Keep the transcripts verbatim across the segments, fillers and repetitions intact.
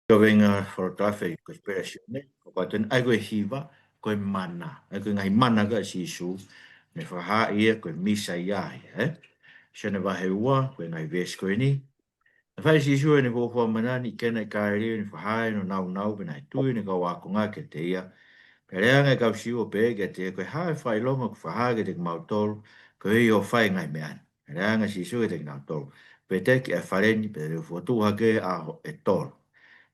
Ko e venga folotafe ko e pera Sione, ko e teni ai ko e hiva, ko e mana. Ai ko e ngaahi mana ko ē ʻa Sīsū, ne fakahā ia ko e Mīsaia ia, ē? Sione vahe ua, ko e ngaahi veesi ko eni. Naʻe fai ʻe Sīsū ʻene fuofua mana ni ʻi Kena ʻi Kāleli, ne fakahā ʻi hono nāunau, pea naʻe tui ʻene kau ākonga kiate ia. Pea lea ange ʻa e kau Siu ʻo pehē kiate ia, Ko e hā ʻa e fakaʻilonga ʻoku ke fakahā kiate kimautolu, koeʻuhi ʻoku fai e ngaahi meʻa ni? Pea lea ange ʻa Sīsū kiate kinautolu, Veteki ʻa e fale ni, pea te u fokotuʻu hake ʻaho ʻe tolu.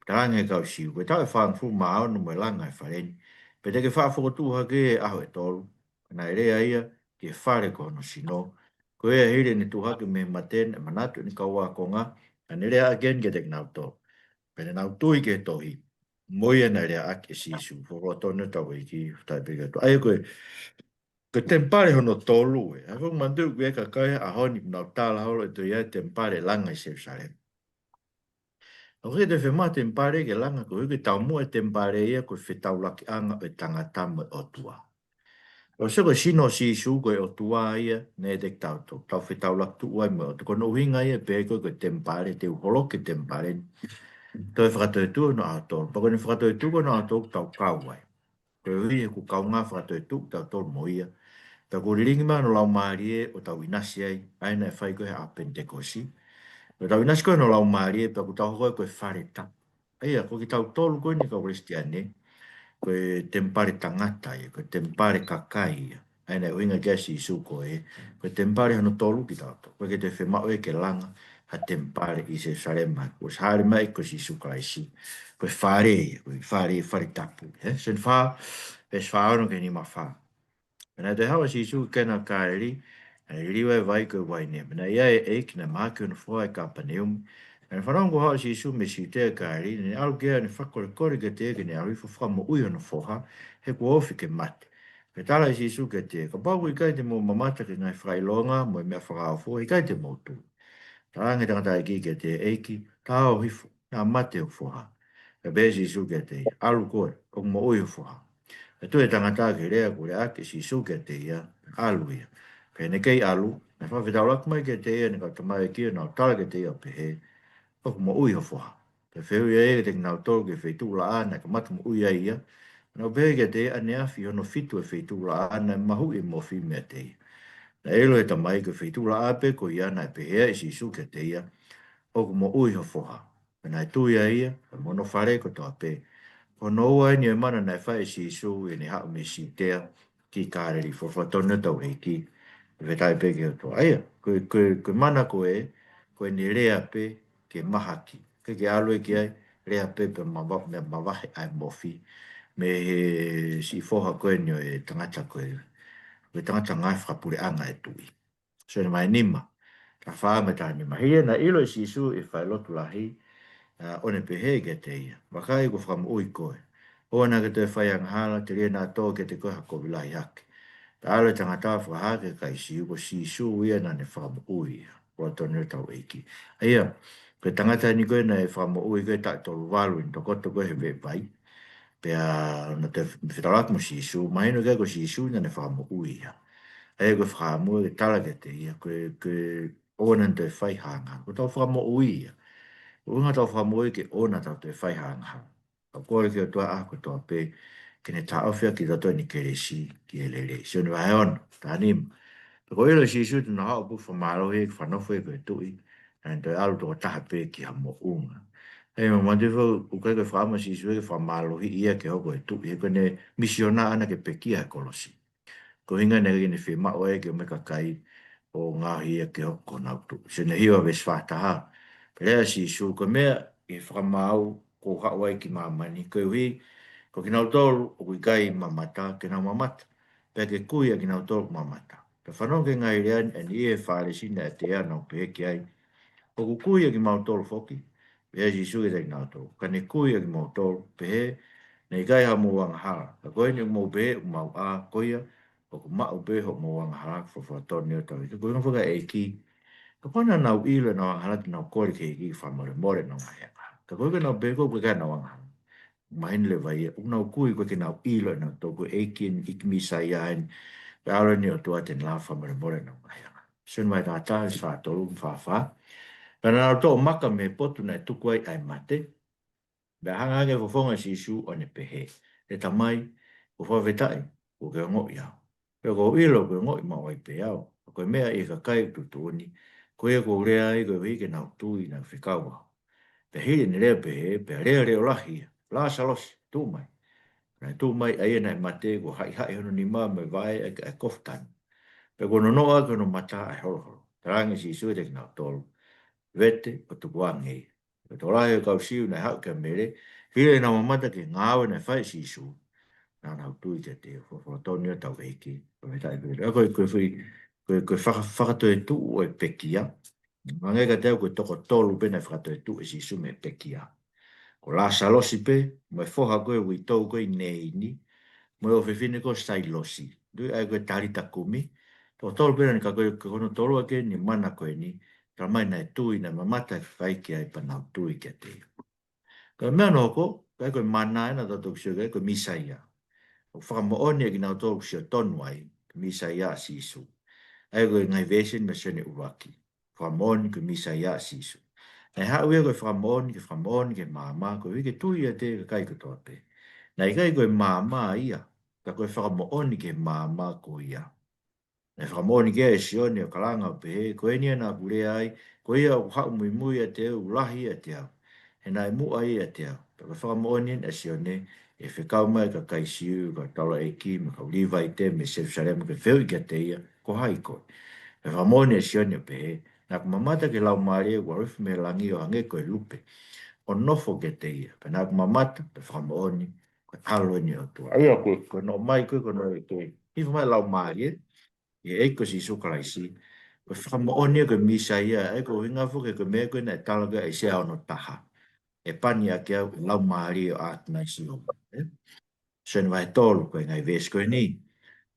Pea talaange ʻe he kau Siu, Ko e taʻu ʻe fāngofulu mā ono mo e langa ʻa e fale ni, pea te ke faʻa fokotuʻu hake ʻaho ʻe tolu? Pea naʻe lea ia ki he fale ko hono sino. Ko ia, hili ʻene tuʻu hake mei he mate, naʻe manatu ʻene kau ākonga, ka ne lea ʻaki eni kiate kinautolu, pea naʻa nau tui ki he tohi mo ia naʻe lea ʻaki ʻe Sīsū. Folofola tonu ʻa hotau ʻEiki, fakafetaʻi pē ki he ʻOtua. ʻA ia ko e, ko e temipale hono tolu ē. ʻA ia ko e manatuʻi ko e kakai ʻaho ni ʻoku nau tala holo ʻe toe ʻi ai e temipale langa ʻi Selusalema. ʻOku ʻikai ke toe fiemaʻu temipale ke langa, koeʻuhi ko e taumuʻa e temipale ia ko e fetaulakiʻanga ʻo e tangata mo e ʻOtua. ʻOku sio ko e sino ʻo Sīsū ko e ʻOtua ia, ne te tau tau, tau fetaulaki tuʻu ai mo e ʻOtua. Ko hono ʻuhinga ia pē ko e, ko e temipale, te u holoki e temipale ni. Toe fakatoetuʻu hono ʻaho tolu. Pea ko ʻene fakatoetuʻu ko hono ʻaho tolu tau kau ai. Koeʻuhi he ʻoku kaungā fakatoetuʻu kitautolu mo ia. Pea ʻoku lilingi mai hono Laumālie ʻo tau ʻinasi ai, ʻa ia naʻe fai ko ē he ʻaho Penitekosi. ʻO tau ʻinasi ko ē hono Laumālie, pea ʻoku tau hoko ai ko e fale tapu. ʻA ia, ko kitautolu ko eni kau Kalisitiane, ko e temipale tangata ia, ko e temipale kakai ia. ʻA ia naʻe ʻuhinga ki ai ʻa Sīsū ko e, ko e temipale hono tolu kitautolu. ʻOku ʻikai ke toe fiemaʻu ia ke langa ha temipale ʻi Selusalema. Kuo ʻosi hāʻele mai ko Sīsū Kalaisi. Ko e fale ia, ko e fale, fale tapu. Ē, Sione fā, veesi fā ono ki he nima fā. Pea naʻe toe haʻu ʻa Sīsū ki Kena ʻo Kāleli, naʻe liliu ai e vai ko e uaine. Pea naʻe ʻi ai e ʻeiki naʻe mahaki hono foha ʻi Kāpaneume. Pea naʻe fanongo ko e haʻu ʻa Sīsū mei Siutea ki Kāleli, ne ʻalu ki ai ʻo ne fakakolekole kiate ia ke ne ʻalu hifo ʻo fakamoʻui hono foha, he kuo ofi ke mate. Pea tala ʻe Sīsū kiate ia, Kapau ʻoku ʻikai te mou mamata ki he ngaahi fakaʻilonga mo e meʻa fakaofo, he ʻikai te mou tui. Talaange ʻe he tangataʻeiki kiate ia, ʻEiki, tā ō hifo, naʻa mate hoku foha. Pea pehē ʻe Sīsū kiate ia, ʻAlu koe, ʻoku moʻui ho foha. Pea tui e tangata ki he lea kuo lea ʻaki ʻe Sīsū kiate ia, ʻalu ia. Pea ʻi heʻene kei ʻalu, naʻe fakafetaulaki mai kiate ia ʻene kau tamaioʻeiki ʻo nau tala kiate ia ʻo pehē, ʻOku moʻui ho foha. Pea fehuʻi ʻe ia kiate kinautolu ki he feituʻulaʻā naʻe kamata moʻui ai ia. Naʻa nau pehē kiate ia, ʻAneafi hono fitu ʻo e feituʻulaʻā naʻe mahuʻi e mofi meiate ia. Naʻe ʻilo ʻe he tamai ko e feituʻulaʻā pē ko ia naʻe pehē ai ʻe Sīsū kiate ia, ʻOku moʻui ho foha. Pea naʻe tui ai ia, pea mo hono fale kotoa pē. Ko hono ua eni ʻo e mana naʻe fai ʻe Sīsū ʻi heʻene haʻu mei Siutea ki Kāleli. Folofola tonu ʻa hotau ʻEiki, fakafetaʻi pē ki he ʻOtua. ʻA ia, ko e, ko e, ko e mana ko ē, ko ʻene lea pē ke mahaki. ʻIkai ke ʻalu ia ki ai, lea pē pea mava-, mea mavahe ʻa e mofi mei he siʻi foha ko eni ʻo e tangata ko ē, ko e tangata ngāue fakapuleʻanga ʻa e tuʻi. Sione vahe nima, taha fā mo e taha nima. Hili ia naʻe ʻilo ʻe Sīsū ʻi he falelotu lahi, ʻa, ʻo ne pehē kiate ia, Vakai, kuo fakamoʻui koe. ʻOua naʻa ke toe fai angahala, telia naʻa tō kiate koe ha kovi lahi hake. Pea ʻalu e tangata ʻo fakahā ki he kakai Siu ko Sīsū ia naʻa ne fakamoʻui ia. Folofola tonu ʻa hotau ʻEiki. ʻA ia, ko e tangata eni ko ē naʻe fakamoʻui ko ē taʻu ʻe tolu valu ʻi heʻene tokoto ko ē he veʻe vai. Pea naʻe toe fetaulaki mo Sīsū, mahino ki ai ko Sīsū naʻa ne fakamoʻui ia. ʻA ia ko e fakaʻamu ke tala kiate ia, ko e, ko e ʻoua naʻa ne toe fai ha angahala. Ko hotau Fakamoʻui ia. Ko e ʻuhinga hotau Fakamoʻui ke ʻoua naʻa tau toe fai ha angahala. Ka ʻoku kole ki he ʻOtua ʻaho kotoa pē ke ne taʻofi ʻaki kitautolu ʻene kelesi ki he lelei. Sione vahe ono, taha nima. Pea ko e ʻilo ʻe Sīsū te nau haʻu ʻo puke fakamālohi ia ke fakanofo ia ko e tuʻi, naʻa ne toe ʻalu toko taha pē ki ha moʻunga. ʻA ia, manatuʻi foki, ʻoku ʻikai ko e fakaʻamu ʻa Sīsū ia ke fakamālohiʻi ia ke hoko ko e tuʻi, he ko ʻene misiona ʻaʻana ke pekia he kolosi. Ko e ʻuhinga naʻe ʻikai ke ne fiemaʻu ia ke ʻomai e kakai ʻo ngaohi ia ke hoko ko honau tuʻi. Sione hiva veesi fā taha. Pea lea ʻa Sīsū, Ko e meʻa ʻi he fakamaau kuo u haʻu ai ki māmani, koeʻuhi ko kinautolu ʻoku ʻikai mamata, ke nau mamata, pea ke kui ʻa kinautolu ʻoku mamata. Pea fanongo ki he ngaahi lea ni ʻa e niʻihi ʻo e Fālesi, naʻe ʻiate ia ʻo nau pehē ki ai, ʻOku kui ʻa kimautolu foki? Pehē ʻe Sīsū kiate kinautolu, Ka ne kui ʻa kimoutolu, pehē, Naʻe ʻikai haʻamou angahala. Ka ko eni ʻoku mou pehē ʻoku mau ʻā, ko ia, ʻoku maʻu pē hoʻomou angahala. Folofola tonu ʻa hotau ʻEiki. Ko e ʻuhinga foki ʻa e ʻEiki, kapau naʻa nau ʻilo ʻenau angahala te nau kole ki he ʻEiki ke fakamolemole ʻenau ngaahi angahala. Ka koeʻuhi ko ʻenau pehē ko ē ʻoku ʻikai ke nau angahala, mahino leva ia ʻoku nau kui koeʻuhi ke nau ʻilo ʻe nautolu ko e ʻEiki eni, ʻEiki Mīsaia eni, ko e ʻAlo eni ʻo e ʻOtua te ne lava ʻo fakamolemole ʻenau ngaahi angahala. Sione vahe taha taha, veesi fā tolu mo e fā fā. Pea naʻa nau toʻo maka mei he potu naʻe tuku ai ʻa e mate, Pea hanga hake e fofonga ʻo Sīsū ʻo ne pehē, ʻE Tamai, ʻoku ou fakafetaʻi, kuo ke ongoʻi au. Pea ʻoku ou ʻilo kuo ke ongoʻi maʻu ai pē au. Ka ko e meʻa ʻi he kakai ʻoku tuʻutuʻuni, ko ia ʻoku ou lea ai koeʻuhi ke nau tui naʻa ku fekau au. Pea hili ʻene lea pehē, pea lea leʻo lahi ia, Lāsalosi, tuʻu mai. Naʻe tuʻu mai ʻa ia naʻe mate, kuo haʻihaʻi hono nima mo e vaʻe ʻaki ʻa e kofu tanu. Pea kuo nonoʻo ʻaki hono mata ʻa e holoholo. Talaange ʻe Sīsū kiate kinautolu, Vete ʻo tukuange ia. Pea tokolahi ʻo e kau Siu naʻe haʻu kia Mele, hili ʻenau mamata ki he ngāue naʻe fai ʻe Sīsū, naʻa nau tui kiate ia. Folofola tonu ʻa hotau ʻEiki. Ko e taʻe pē. ʻA ko e, ko e fui, ko e, ko e faka-, fakatoetuʻu ʻo e pekia. Hangē kiate au ko e toko tolu pē naʻe fakatoetuʻu ʻe Sīsū mei he pekia. Ko Lāsalosi pē, mo e foha ko ē ʻo e uitou ko ē ʻi Neini, mo e ʻofefine ko Sailosi. Tui ai ko e Talita kumi, toko tolu pē naʻa ne ka ko e, ko hono tolu ʻa e kiʻi mana ko eni, talamai naʻe tui, naʻe mamata e kakai ki ai pea nau tui kiate ia. Ka ko e meʻa naʻe hoko, ʻa ia ko e mana ʻena ʻoku tau toki sio ki ai, ko e Mīsaia. ʻOku fakamoʻoni ʻe kinautolu ʻoku sio tonu ai, ko e Mīsaia ʻa Sīsū. ʻA ia ko e ngaahi veesi mei Sione ʻuluaki. Fakamoʻoni ko e Mīsaia ʻa Sīsū. Naʻe haʻu ia ko e fakamoʻoni, ke fakamoʻoni ki he maama, koeʻuhi ke tui ʻiate ia ʻa e kakai kotoa pē. Naʻe ʻikai ko e maama ia, ka ko e fakamoʻoni ki he maama ko ia. Naʻe fakamoʻoni ki ai ʻe Sione ʻo kalanga ʻo pehē, Ko eni ia naʻa ku lea ai, ko ia ʻoku haʻu muimui ʻiate au, ʻoku lahi ʻiate au. He naʻe muʻa ia ʻiate au. Pea ko e fakamoʻoni ʻeni ʻa Sione, ʻi he fekau mai ʻa e kakai Siu, kau taulaʻeiki, mo e kau Līvaite, mei Selusalema, ke fehuʻi kiate ia, Ko hai koe? Pea fakamoʻoni ʻa Sione ʻo pehē, Naʻa ku mamata ki he Laumālie kuo ʻalu hifo mei he langi ʻo hangē ko e lupe, ʻo nofo kiate ia. Pea naʻa ku mamata, pea fakamoʻoni, ko e ʻAlo eni ʻo e ʻOtua. ʻA ia ko e, ko hono ʻomai ko ē, ko hono ʻomai ko ē, hifo mai e Laumālie, ʻi he ʻEiki ko Sīsū Kalaisi, ko e fakamoʻoni ia ko e Mīsaia, ʻa ia ko e ʻuhinga foki ko e meʻa ko ē naʻe tala ko ē ʻe ʻAisea ono taha. ʻE pani ʻaki au ʻa e Laumālie ʻo ʻAtonai Sihova. Ē? Sione vahe tolu ko e ngaahi veesi ko eni.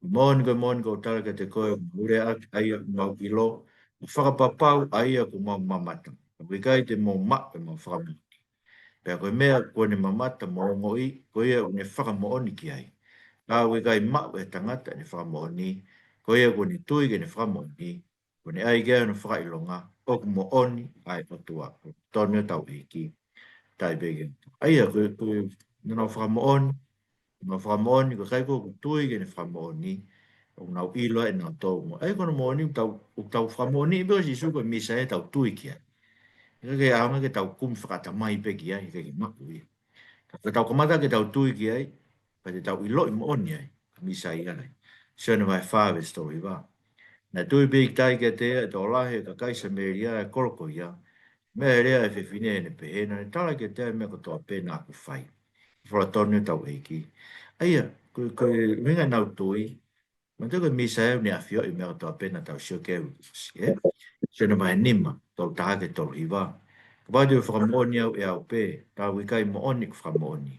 Moʻoni, ko e moʻoni ʻoku ou tala kiate koe, ʻoku mau lea ʻaki ʻa ia ʻoku mau ʻilo, ʻo fakapapau ʻa ia ʻoku mau mamata. Ka ʻoku ʻikai te mou maʻu ʻemau fakamoʻoni. Pea ko e meʻa kuo ne mamata mo ongoʻi, ko ia ʻoku ne fakamoʻoni ki ai. Ka ʻoku ʻikai maʻu ʻe he tangata ʻene fakamoʻoni, ko ia kuo ne tui ki heʻene fakamoʻoni, kuo ne ʻai ki ai hono fakaʻilonga ʻoku moʻoni ʻa e ʻOtua. Tonu ʻa hotau ʻEiki. Taʻe pē ke. ʻA ia, ko e, ko e, naʻa nau fakamoʻoni, naʻa nau fakamoʻoni, ko e kakai ko ē ʻoku tui ki heʻene fakamoʻoni, ʻoku nau ʻilo ʻe nautolu mo. ʻA ia ko hono moʻoni, ʻoku tau, ʻoku tau fakamoʻoni pē ʻa Sīsū ko e Mīsaia ʻoku tau tui ki ai. ʻIkai ke ʻaonga ke tau kumi fakatamai pē ki ai, ʻikai ke maʻu ia. Ka ko ʻetau kamata ke tau tui ki ai, pea te tau ʻiloʻi moʻoni ai, ko e Mīsaia ia. Sione vahe fā veesi tolu hiva. Naʻe tui pē ʻikai kiate ia ʻa e tokolahi ʻo e kakai Samēlia ʻi he kolo ko ia, mei he lea ʻa e fefine heʻene pehē, naʻa ne tala kiate ia ʻa e meʻa kotoa pē naʻa ku fai. Folofola tonu ʻa hotau ʻEiki. ʻA ia, ko, ko e ʻuhinga ʻenau tui, manatuʻi ko e Mīsaia ʻoku ne ʻafioʻi e meʻa kotoa pē naʻa tau sio ki ai ʻi he uike kuo ʻosi, ē? Sione vahe nima, tolu taha ki he tolu hiva. Kapau te u fakamoʻoni au ʻe au pē, ka ʻoku ʻikai moʻoni ʻeku fakamoʻoni.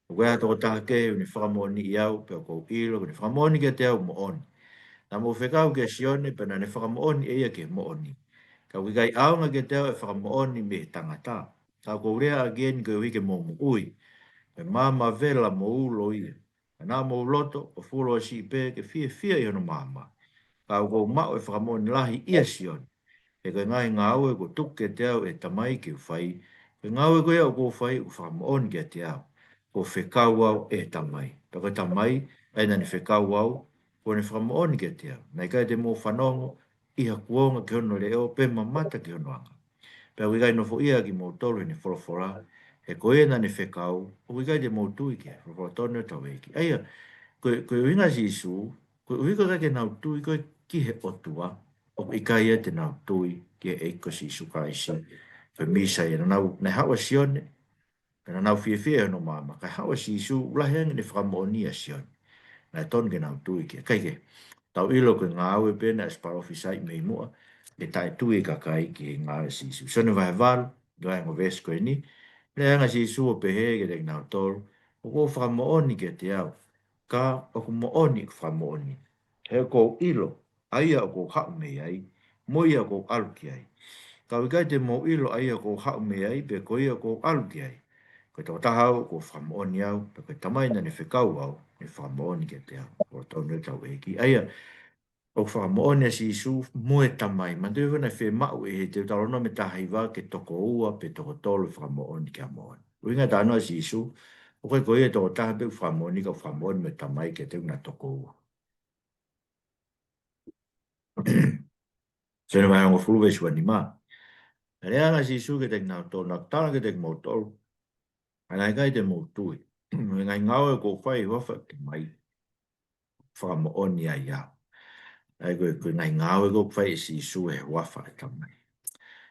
ʻOku ʻi ai ha tokotaha kehe ʻoku ne fakamoʻoniʻi au, pea ʻoku ou ʻilo ʻoku ne fakamoʻoni kiate au moʻoni. Naʻa mou fekau kia Sione, pea naʻa ne fakamoʻoni ʻe ia ki he moʻoni. Ka ʻoku ʻikai ʻaonga kiate au ʻa e fakamoʻoni mei he tangata. Ka ʻoku ou lea ʻaki eni koeʻuhi ke mou moʻui. Ko e maama vela mo ulo ia. Ka naʻa mou loto ʻo fuoloa siʻi pē ke fiefia ʻi hono maama. Ka ʻoku ou maʻu e fakamoʻoni lahi ʻia Sione. He ko e ngaahi ngāue kuo tuku kiate au ʻe he Tamai ke u fai, ko e ngāue ko ia ʻoku ou fai ʻoku fakamoʻoni kiate au kuo fekau au ʻe he Tamai. Pea ko e Tamai, ʻa ia naʻa ne fekau au, kuo ne fakamoʻoni kiate au. Naʻe ʻikai te mou fanongo ʻi ha kuonga ki hono leʻo, pe mamata ki hono anga. Pea ʻoku ʻikai nofoʻia kimoutolu heʻene folofola, he ko ia naʻa ne fekau, ʻoku ʻikai te mou tui ki ai. Folofola tonu ʻa hotau ʻEiki. ʻA ia, ko e, ko e ʻuhinga ʻa Sīsū, koeʻuhi ko e ʻikai ke nau tui ko ē ki he ʻOtua, ʻoku ʻikai ia te nau tui ki he ʻEiki ko Sīsū Kalaisi, ko e Mīsaia. Naʻa nau, naʻe haʻu ʻa Sione, pea naʻa nau fiefia ʻi hono maama, kae haʻu ʻa Sīsū, lahi ange ʻene fakamoʻoni ʻa Sione. Naʻe tonu ke nau tui ki ai. Kae kehe, tau ʻilo ko e ngāue pē ena ʻa e palōfisai mei muʻa, ke taʻetui e kakai ki he ngāue ʻa Sīsū. Sione vahe valu, ʻi he ongo veesi ko eni, lea ange ʻa Sīsū ʻo pehē kiate kinautolu, ʻOku ou fakamoʻoni kiate au, ka ʻoku moʻoni ʻeku fakamoʻoni. He ʻoku ou ʻilo ʻa ia ʻoku ou haʻu mei ai, mo ia ʻoku ou ʻalu ki ai. Ka ʻoku ʻikai te mou ʻilo ʻa ia ʻoku ou haʻu mei ai, pe ko ia ʻoku ou ʻalu ki ai. Ko e tokotaha au ʻoku ou fakamoʻoni au, pea ko e Tamai naʻa ne fekau au, ne fakamoʻoni kiate au. Ko e tonu ʻa hotau ʻEiki. ʻA ia, ʻoku fakamoʻoni ʻa Sīsū mo e Tamai. Manatuʻi foki naʻe fiemaʻu ʻe he Teutalōnome taha hiva ke toko ua pe toko tolu fakamoʻoni ki ha moʻoni. ʻUhinga e talanoa ʻa Sīsū, ʻoku ʻikai ko ia e tokotaha pē ʻoku fakamoʻoni, ka ʻoku fakamoʻoni mo e Tamai kiate ia ʻoku na tokoua. Sione vahe hongofulu veesi uanima. Pea lea ange ʻa Sīsū kiate kinautolu, naʻa ku tala kiate kimoutolu, ʻa ia naʻe ʻikai te mou tui. He ngaahi ngāue ʻoku ou fai ʻi he huafa ʻo e Tamai, fakamoʻoni ai au. ʻA ia ko e, ko e ngaahi ngāue ʻoku fai ʻe Sīsū ʻi he huafa ʻo e Tamai.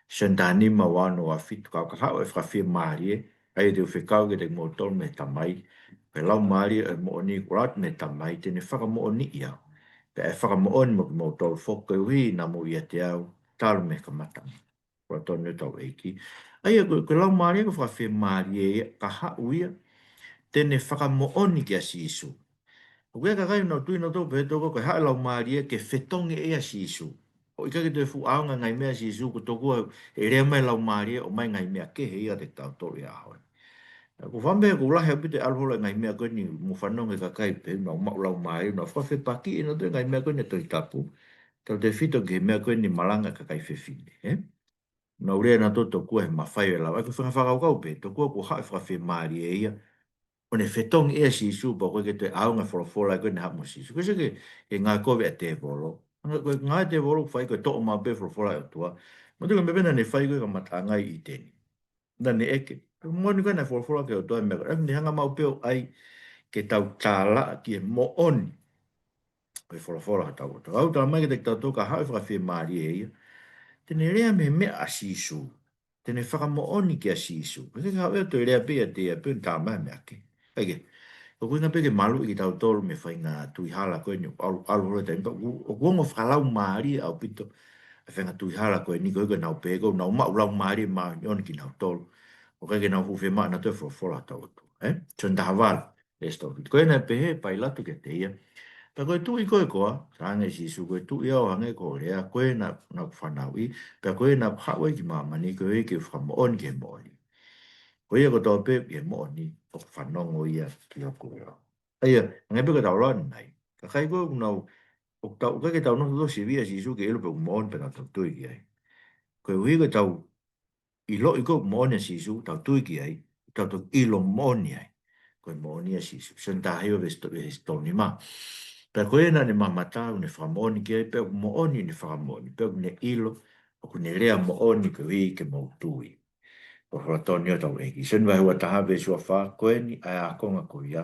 Sione taha nima, ua ono, ua fitu, ka ʻo ka haʻu e fakafiemālie, ʻa ia te u fekau kiate kimoutolu mei he Tamai, ko e Laumālie ʻo e moʻoni kuo ʻoatu mei he Tamai, te ne fakamoʻoniʻi au. Pea ʻe fakamoʻoni mo kimoutolu foki koeʻuhi naʻa mou ʻiate au talu mei he kamataʻanga. Ko e tonu ʻetau ʻEiki. ʻA ia ko, ko e Laumālie ko e fakafiemālie ia, ka haʻu ia, te ne fakamoʻoni kia Sīsū. ʻOku ʻi ai e kakai ʻoku nau tui nautolu pē tokua ko e haʻu e Laumālie ke fetongi ʻe ia ʻa Sīsū. ʻOku ʻikai ke toe fuʻu ʻaonga e ngaahi meʻa ʻa Sīsū, ko e tokua ʻe lea mai e Laumālie ʻo ʻomai e ngaahi meʻa kehe ia kiate kitautolu he ʻaho ni. ʻOku ou fakaʻamu pē ʻoku lahi ʻaupito e ʻalu holo e ngaahi meʻa ko eni, mou fanongo ki he kakai pē ʻoku nau maʻu Laumālie, ʻoku nau fakafepaki ʻe nautolu e ngaahi meʻa ko eni ʻa e Tohi Tapu, tautefito ki he meʻa ko eni malanga ʻa e kakai fefine, ē? Nau lea nautolu tokua he mafai e lau. ʻA ia ko e fanga fakakaukau pē, tokua kuo haʻu e fakafiemālie ia, ʻo ne fetongi ʻe ia ʻa Sīsū pea ʻoku ʻikai ke toe ʻaonga e folofola ko eni naʻe haʻu mo Sīsū. Ko e sio ki he, ki he ngāue kovi ʻa e tēvolo. Anga ko e ngāue ʻa e tēvolo ʻoku fai ko e toʻo maʻu pē e folofola ʻa e ʻOtua. Mahalo ko e meʻa pē naʻa ne fai ko e kamataʻanga ʻi ʻĪteni. Naʻa ne ʻeke. Moʻoni ko ē naʻe folofola ki ai e ʻOtua e meʻa ko ē. ʻA ia ne hanga maʻu pē ʻo ʻai ke tau tālaʻa ki he moʻoni ʻo e folofola ʻa hotau ʻOtua. Ka ʻoku tala mai kiate kitautolu ka haʻu e fakafiemālie ia, te ne lea mei he meʻa ʻa Sīsū. Te ne fakamoʻoni kia Sīsū. ʻIkai ke haʻu ia ʻo toe lea pē ʻiate ia pē ʻo ne talamai e meʻa kehe. ʻIkai ke. Ko e ʻuhinga pē ke maluʻi kitautolu mei he faʻahinga tui hala ko eni ʻoku ʻalu, ʻalu holo he taimi ni. ʻOku, ʻoku ongo fakalaumālie ʻaupito e faʻahinga tui hala ko eni, koeʻuhi ko ʻenau pehē ʻoku nau maʻu Laumālie Māʻoniʻoni kinautolu. ʻOku ʻikai ke nau fuʻu fiemaʻu nautolu e folofola ʻa hotau ʻOtua. Ē? Sione taha valu, veesi tolu fitu. Ko ia naʻe pehē ʻe Pailato kiate ia, Pea ko e tuʻi koe koā? Talaange ʻe Sīsū, Ko e tuʻi au hangē ko hoʻo lea, ko ē naʻa, naʻa ku fanauʻi, pea ko ē naʻa ku haʻu ai ki māmani, koeʻuhi ke u fakamoʻoni ki he moʻoni. Ko ia kotoa pē ʻi he moʻoni, ʻoku fanongo ia ki hoku leʻo. ʻA ia, hangē pē ko ʻetau lau ʻanenai. Kakai ko ē ʻoku nau, ʻoku tau, ʻikai ke tau nofo ʻo sivi ʻa Sīsū ke ʻilo pe ʻoku moʻoni pea tau tui ki ai. Koeʻuhi ko ʻetau ʻiloʻi ko ē ʻoku moʻoni ʻa Sīsū, tau tui ki ai, tau toki ʻilo moʻoni ai ko e moʻoni ʻa Sīsū. Sione taha hiva veesi to-, veesi tolu nima. Pea ko ia naʻa ne mamata, ʻoku ne fakamoʻoni ki ai, pea ʻoku moʻoni ʻene fakamoʻoni, pea ʻoku ne ʻilo ʻoku ne lea moʻoni koeʻuhi ke mou tui. Ko e folofola tonu ia ʻa hotau ʻEiki. Sione vahe ua taha veesi ua fā, Ko eni ʻa e ākonga ko ia,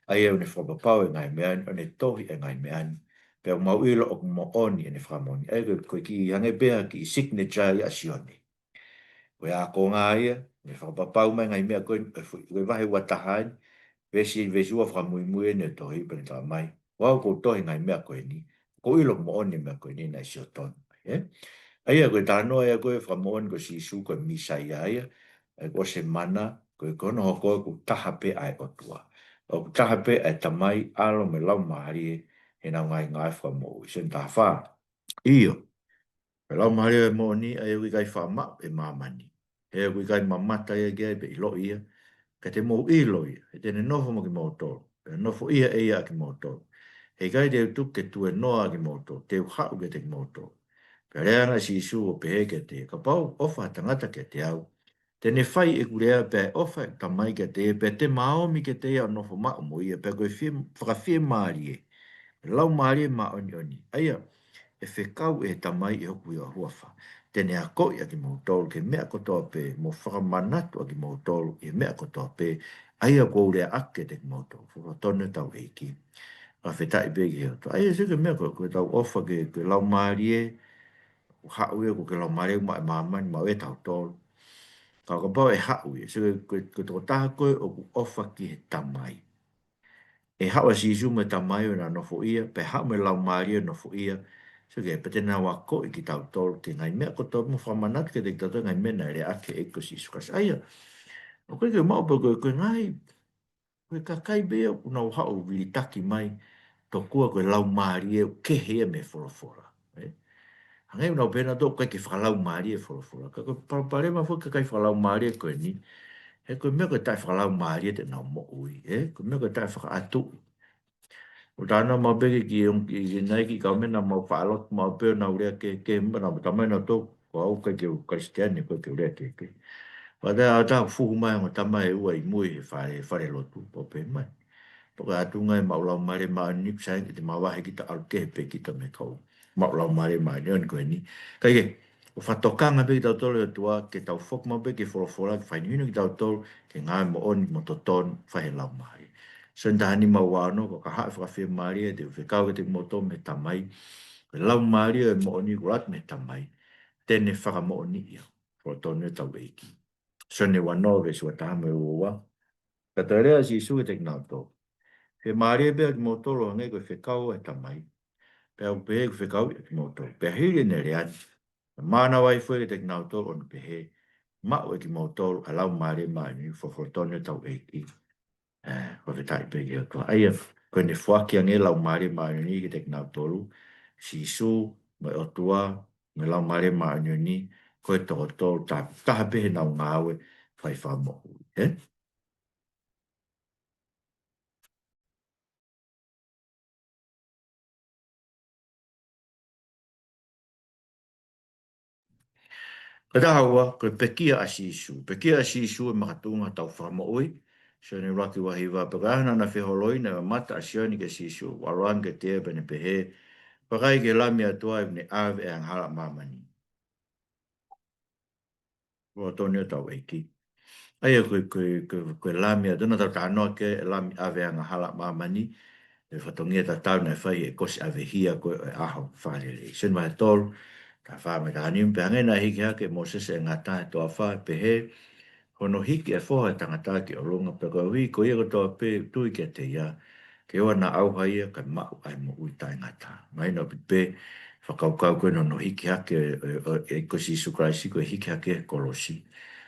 ʻa ia ʻoku ne fakapapau e ngaahi meʻa ni, ʻo ne tohi e ngaahi meʻa ni, pea ʻoku mau ʻilo ʻoku moʻoni ʻene fakamoʻoni. ʻA ia ko e, ko e kiʻi hangē pē ha kiʻi signature ia ʻa Sione. Ko e ākonga ia, ne fakapapau mai e ngaahi meʻa ko eni, ʻe fu-, ko e vahe ua taha eni, veesi, veesi ua fakamuimui eni ʻo e tohi pea ne talamai, Ko au ʻoku ou tohi e ngaahi meʻa ko eni, ʻoku ou ʻilo ʻoku moʻoni e meʻa ko eni naʻe sio tonu mai, ē? ʻA ia ko e talanoa ia ko e fakamoʻoni ko Sīsū ko e Mīsaia ia, ʻa ia ko e semana, ko e, ko hono hoko ʻoku taha pē ʻa e ʻOtua. ʻOku taha pē ʻa e Tamai, ʻAlo mo e Laumālie, heʻenau ngaahi ngāue fakamoʻui. Sione taha fā. ʻIo. Ko e Laumālie ʻo e moʻoni, ʻa ia ʻoku ʻikai faʻa maʻu ʻe māmani. He ʻoku ʻikai mamata ia ki ai pe ʻiloʻi ia. Ka te mou ʻilo ia, he te ne nofo mo kimoutolu. Pea nofoʻia ʻe ia ʻa kimoutolu. He ʻikai te u tuku ke tuēnoa ʻa kimoutolu, te u haʻu kiate kimoutolu. Pea lea ange ʻa Sīsū ʻo pehē kiate ia, Kapau ʻoku ʻofa ha tangata kiate au, te ne fai ʻeku lea, pea ʻe ʻofa ʻeku Tamai kiate ia, pea te ma ōmi kiate ia ʻo nofo maʻu mo ia, pea ko e fie-, fakafiemālie, Laumālie Māʻoniʻoni, ʻa ia ʻe fekau ʻe he Tamai ʻi hoku huafa. Te ne akoʻi ʻa kimoutolu ki he meʻa kotoa pē, mo fakamanatu ʻa kimoutolu ʻi he meʻa kotoa pē, ʻa ia ʻoku ou lea ʻaki kiate kimoutolu. Folofola tonu ʻa hotau ʻEiki. Fakafetaʻi pē ki he ʻOtua. ʻA ia, sio ki he meʻa ko, ko ʻetau ʻofa ki he, ki he Laumālie, ʻoku haʻu ia ko e Laumālie ʻoku maʻu ʻe māmani, maʻu ʻe tautolu. Ka ʻo kapau ʻe haʻu ia, sio ki he, ko e, ko e tokotaha ko ē ʻoku ʻofa ki he Tamai. ʻE haʻu ʻa Sīsū mo e Tamai ʻo na nofoʻia, pea haʻu mo e Laumālie ʻo nofoʻia. Sio ki ai, pea te nau akoʻi kitautolu ki he ngaahi meʻa kotoa mo fakamanatu kiate kitautolu e ngaahi meʻa naʻe lea ʻaki ʻe he ʻEiki ko Sīsū Kalaisi. ʻA ia, ʻoku ʻikai ke maʻu pē ko e, ko e ngaahi, ko e kakai pē ia ʻoku nau haʻu ʻo vilitaki mai, tokua ko e Laumālie ʻoku kehe ia mei he folofola. Ē? Hangē ʻoku nau pehē nautolu ʻoku ʻikai ke fakalaumālie e folofola. Ka ko e palopalema foki e kakai fakalaumālie ko eni, he ko e meʻa ko e taʻefakalaumālie te nau moʻui, ē? Ko e meʻa ko e taʻefakaʻatuʻi. ʻOku talanoa maʻu pē ki he, ki he, ki he ngaahi kiʻi kaumeni naʻa mau faʻa lotu maʻu pē ʻo nau lea kehekehe, naʻa mau talamai nautolu, ko au ʻikai ke u Kalisitiane, ʻikai ke u lea kehekehe. Pea ʻi he ʻaho ʻe taha fuhu mai ongo tama ʻe ua ʻi mui he fale, fale lotu, pea pehē mai: Pea ko e ʻatunga ʻo e maʻu Laumālie Māʻoniʻoni, sai ke te mavahe kita, ʻalu kehe pē kita mei he kau maʻu Laumālie Māʻoniʻoni ko eni. Kae kehe, ʻoku fakatokanga pē kitautolu ʻe he ʻOtua ke tau foki maʻu pē ki he folofola ke fakahinohino kitautolu ki he ngāue moʻoni mo totonu ʻoku fai ʻe he Laumālie. Sione taha nima ua ono: Ko e kahaʻu fakafiemālie te u fekau kiate kimoutolu mei he Tamai, ko e Laumālie ʻo e moʻoni kuo ʻoatu mei he Tamai, te ne fakamoʻoniʻi au. Fakatonu ʻetau ʻEiki. Sione ua noa veesi ua taha mo e ua ua. Pea toe lea ʻa Sīsū kiate kinautolu: Fiemālie pē ʻa kimoutolu ʻo hangē ko e fekau ʻa e Tamai, pea ʻoku pehē ʻeku fekauʻi ʻa kimoutolu. Pea hili ʻene lea ni, naʻe mānava ai foki kiate kinautolu ʻo ne pehē: Maʻu ʻe kimoutolu ʻa e Laumālie Māʻoniʻoni. Fakatonu ʻetau ʻEiki. ʻE, fakafetaʻi pē ki he ʻOtua. ʻA ia, ko ʻene foaki ange Laumālie Māʻoniʻoni kiate kinautolu, Sīsū, mo e ʻOtua, mo e Laumālie Māʻoniʻoni, ko e toko tolu, taha, taha pē heʻenau ngāue fai fakamoʻui, ē? Ko e taha ua, ko e pekia ʻa Sīsū. Pekia ʻa Sīsū ʻe makatuʻunga ʻetau fakamoʻui. Sione ʻuluaki ua hiva: Pea ko e ʻaho naʻa na feholoi, naʻe mamata ʻa Sione kia Sīsū, ʻo ʻalu ange kiate ia, pea ne pehē: Vakai, ko e Lami ʻa e ʻOtua, ʻoku ne ʻave ʻa e angahala ʻa māmani. Fakatonu ʻetau ʻEiki. ʻA ia ko e, ko e, ko e, ko e Lami ʻa e ʻOtua naʻa tau talanoa ki he Lami ʻave angahala ʻa māmani, ʻi he fatongia tatau naʻe fai he ko e ʻosi ʻave hia ko ē ʻo e ʻaho fakalelei. Sione vahe tolu, taha fā mo e taha nima: Pea hangē naʻe hiki hake ʻe Mōsese ʻa e ngata he toafa, pehē hono hiki ʻa e Foha ʻo e Tangata ki ʻolunga, pea koeʻuhi ko ia kotoa pē ʻoku tui kiate ia, ke ʻoua naʻa ʻauha ia, kae maʻu ʻa e moʻui taʻengata. Mahino ʻaupito pē fakakaukau ko ē hono hiki hake ʻo, ʻo, ʻo, ʻo e ʻEiki ko Sīsū Kalaisi, ko e hiki hake he kolosi,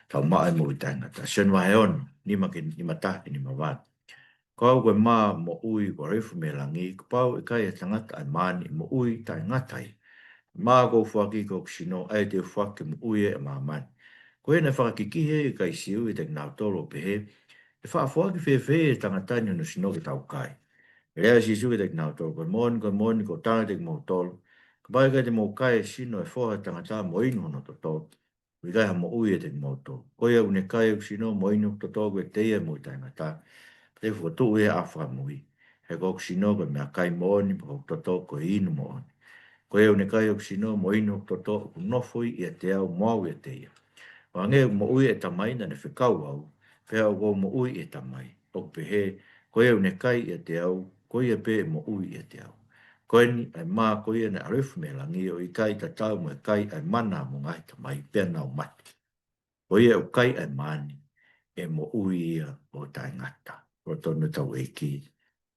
tau maʻu ʻa e moʻui taʻengata. Sione vahe ono, nima ki, nima taha ki he nima valu: Ko au ko e mā ʻo e moʻui, ko au ʻoku ʻalu hifo mei he langi, kapau ʻe kai ʻe ha tangata ʻa e mā ni, ʻe moʻui taʻengata ia. Mā ʻoku ou foaki ki hoku sino, ʻa ia te u foaki ke moʻui ai ʻa māmani. Ko ia naʻe fakakikihi ai ʻa e kakai Siu ʻiate kinautolu ʻo pehē: ʻE faʻa foaki fēfē ʻe he tangata ni hono sino ke tau kai? Pea lea ʻa Sīsū kiate kinautolu: Ko e moʻoni, ko e moʻoni, ʻoku ou tala kiate kimoutolu, kapau ʻe ʻikai te mou kai ʻa e sino ʻo e Foha ʻo e Tangata mo inu hono toto, ʻoku ʻikai ha moʻui ʻiate kimoutolu. Ko ia ʻoku ne kai hoku sino mo inu hoku toto, ko ia ʻoku ʻiate ia ʻa e moʻui taʻengata, te u fokotuʻu ia ʻi he ʻaho fakamui. He ko hoku sino ko e meʻakai moʻoni, pea ko hoku toto ko e inu moʻoni. Ko ia ʻoku ne kai hoku sino mo inu hoku toto, ʻoku nofo ia ʻiate au mo au ʻiate ia. ʻO hangē ʻoku moʻui ʻa e Tamai naʻa ne fekau au, pea ʻoku ou moʻui ʻi he Tamai, ʻoku pehē, ko ia ʻoku ne kai ʻiate au, ko ia pē ʻe moʻui ʻiate au. Ko eni, ʻa e mā ko ia naʻe ʻalu hifo mei he langi, ʻoku ʻikai tatau mo e kai ʻa e mana ʻa homo ngaahi tamai, pea nau mate. Ko ia ʻoku kai ʻa e mā ni, ʻe moʻui ia ʻo taʻengata. Fakatonu ʻetau ʻEiki,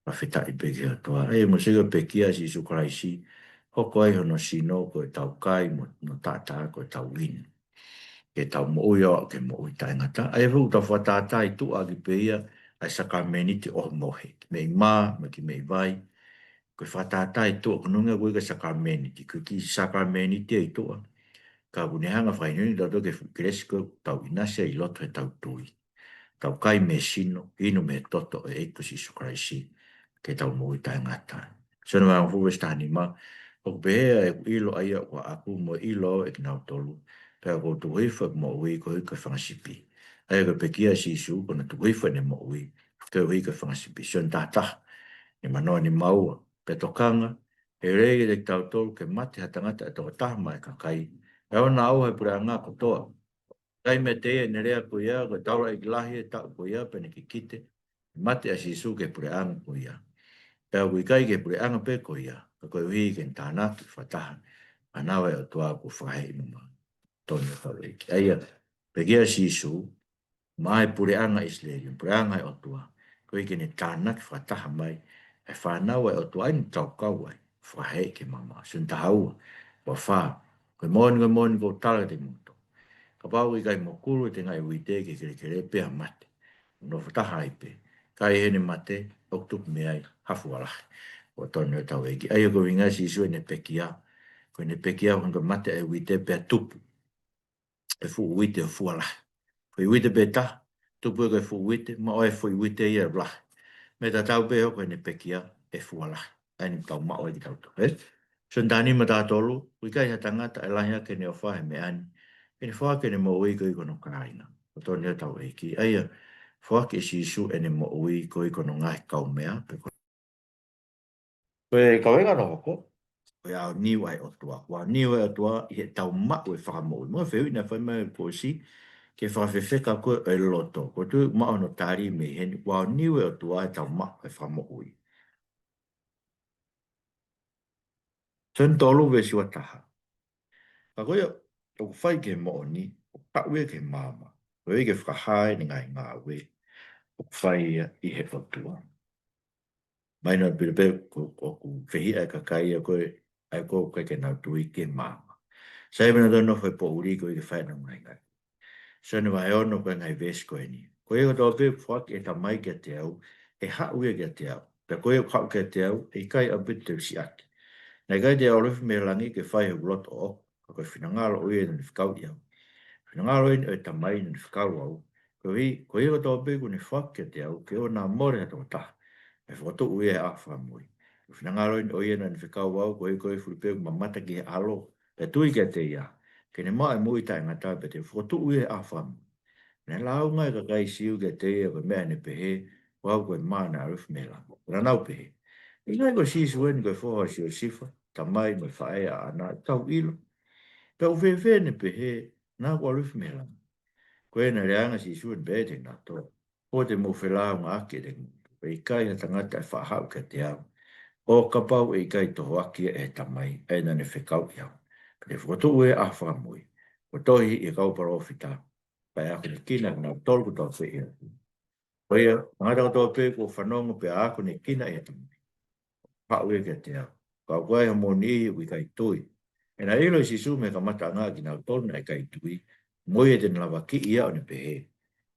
fakafetaʻi pē ki he ʻOtua. ʻA ia mou sio ki he pekia ʻa Sīsū Kalaisi, hoko ai hono sino ko ʻetau kai mo, mo taʻataʻa ko ʻetau inu, ke tau moʻui ʻo aʻu ki he moʻui taʻengata. ʻA ia ʻoku tau fakatātā ʻi tuʻa ʻaki pē ia ʻa e sākalamēniti ʻo e mohe. Mei mā, mo e kiʻi mei vai. Ko e fakatātā ʻi tuʻa, ko hono ʻuhinga ʻoku ʻikai ko e sākalamēniti, ko e kiʻi sākalamēniti ʻi tuʻa. Ka ʻoku ne hanga ʻo fakahinohino kiate kitautolu ki he fuʻu kelesi ko ē ʻoku tau ʻinasi ai ʻi loto heʻetau tui. Tau kai mei he sino, inu mei he toto ʻo e ʻEiki ko Sīsū Kalaisi, ke tau moʻui taʻengata. Sione vahe hongofulu veesi taha nima: ʻOku pehē ʻa ʻeku ʻilo ʻa ia ʻoku ʻaʻaku mo e ʻilo ʻa kinautolu, pea ʻoku ou tuku hifo ʻeku moʻui koeʻuhi ko e fanga sipi. ʻA ia ko e pekia ʻa Sīsū, ko hono tuku hifo ʻene moʻui koeʻuhi ko e fanga sipi. Sione taha taha, nima noa, nima ua: Pea tokanga, ʻe lelei kiate kitautolu ke mate ha tangata ʻe toko taha maʻá e kakai, kae ʻoua naʻa ʻauha ʻa e puleʻanga kotoa. Kai meiate ia ʻene lea ko ia, ko e taulaʻeiki lahi ʻo e taʻu ko ia, pea ne kikite, mate ʻa Sīsū ki he puleʻanga ko ia. Pea ʻoku ʻikai ki he puleʻanga pē ko ia, ka koeʻuhi ke ne tānaki fakataha ʻa e fānau ʻa e ʻOtua kuo fakaheeʻi mamahi. Fakatonu ʻetau ʻEiki. ʻA ia, pekia ʻa Sīsū maʻá e puleʻanga ʻIsileli, puleʻanga ʻo e ʻOtua, koeʻuhi ke ne tānaki fakataha mai ʻa e fānau ʻa e ʻOtua ʻoku tau kau ai, fakaheeʻi ke mamahi. Sione taha ua, ua fā: Ko e moʻoni, ko e moʻoni, ʻoku ou tala kiate kimoutolu, kapau ʻe ʻikai mokulu ʻa e tengaʻi uite ki he kelekele pea mate, ʻoku nofo taha ai pē. Ka ʻi heʻene mate, ʻoku tupu mei ai ha fua lahi. Fakatonu ʻetau ʻEiki. ʻA ia ko e ʻuhinga ʻa Sīsū ʻene pekia, ko ʻene pekia ko hono mate ʻa e uite pea tupu ʻa e fuʻu uite ʻo fua lahi. Foʻi uite pē taha, tupu ia ko e fuʻu uite, maʻu ai e foʻi uite ia ʻo lahi. Meʻa tatau pē ʻe hoko ʻene pekia, ʻe fua lahi. ʻA ia ʻoku tau maʻu ai kitautolu, ē? Sione taha nima, taha tolu: ʻOku ʻikai ha tangata ʻe lahi hake ʻene ʻofa he meʻa ni, ke ne foaki ʻene moʻui koeʻuhi ko hono kāinga. Toni ʻo tau ʻEiki. ʻA ia, foaki ʻe Sīsū ʻene moʻui ko e ʻi hono ngaahi kaumeʻa, pe ko, ko e kaveinga naʻe hoko, ko e aoniu ʻa e ʻOtua. Ko e aoniu ʻa e ʻOtua ʻi heʻetau maʻu e fakamoʻui. Mo e fehuʻi naʻe fai mai ʻe Kosi, ke fakafefeka ko e loto. Ko e tui maʻu hono tali mei heni, ko e aoniu ʻa e ʻOtua ʻi heʻetau maʻu e fakamoʻui. Sione tolu veesi ua taha. Ka ko ia ʻoku fai ki he moʻoni, ʻoku haʻu ia ki he maama. Ko ia ke fakahā ʻene ngaahi ngāue, ʻoku fai ia ʻi he ʻOtua. Mahino pē pē ko, ʻoku fehiʻa e kakai ia ko e, ʻa ia ko e ʻikai ke nau tui ki he maama. Sai pē nautolu ʻo nofo he poʻuli ko ia ke fai ʻenau ngaahi ngāue. Sione vahe ono ko e ngaahi veesi ko eni. Ko ia kotoa pē ʻoku foaki ʻe he Tamai kiate au, ʻe haʻu ia kiate au. Pea ko ia ʻoku haʻu kiate au, ʻe ʻikai ʻaupito te u siʻaki. Naʻe ʻikai te u ʻalu hifo mei langi ke fai hoku loto ʻo ʻoku, ka ko e finangalo ʻo ia naʻa ne fekauʻi au. Finangalo eni ʻo e Tamai naʻa ne fekau au. Koeʻuhi, ko ia kotoa pē kuo ne foaki kiate au, ke ʻoua naʻa mole ha tokotaha, ʻe fokotuʻu ia he ʻaho fakamui. Ko e finangalo eni ʻo ia naʻa ne fekau au, koeʻuhi ko e fuli pē ʻoku mamata ki he ʻAlo, pea tui kiate ia, ke ne maʻu e moʻui taʻengata pea te u fokotuʻu ia he ʻaho fakamui. Naʻe lāunga e kakai Siu kiate ia ko e meʻa ʻene pehē, ko au ko e mā naʻe ʻalu hifo mei langi. Naʻa nau pehē, ʻIkai ko Sīsū eni ko e foha ʻo Siosifa, tamai mo e faʻē ʻaʻana, ʻoku tau ʻilo? Pea ʻoku fēfē ʻene pehē, naʻa ku ʻalu hifo mei langi? Ko ia naʻe lea ange ʻa Sīsū ʻo ne pehē kiate kinautolu, ʻOua te mou felāungaʻaki ʻiate kimoutolu. ʻE ʻikai ha tangata ʻe faʻa haʻu kiate au, ʻo kapau ʻe ʻikai tohoakiʻi ia ʻe he Tamai, ʻa ia naʻa ne fekauʻi au. Pea te u fokotuʻu ia he ʻaho fakamui. Kuo tohi ʻe he kau palōfita, pea ʻe akonekina ʻe kinautolu kotoa pē ia. Ko ia, tangata kotoa pē kuo fanongo pea akonekina ʻe he Tamai, haʻu ia kiate au. Ka ʻoku ʻi ai hamou niʻihi ʻoku ʻikai tui. He naʻe ʻilo ʻe Sīsū mei he kamataʻanga ʻa kinautolu naʻe ʻikai tui, mo ia te ne lavakiʻi ia ʻo ne pehē,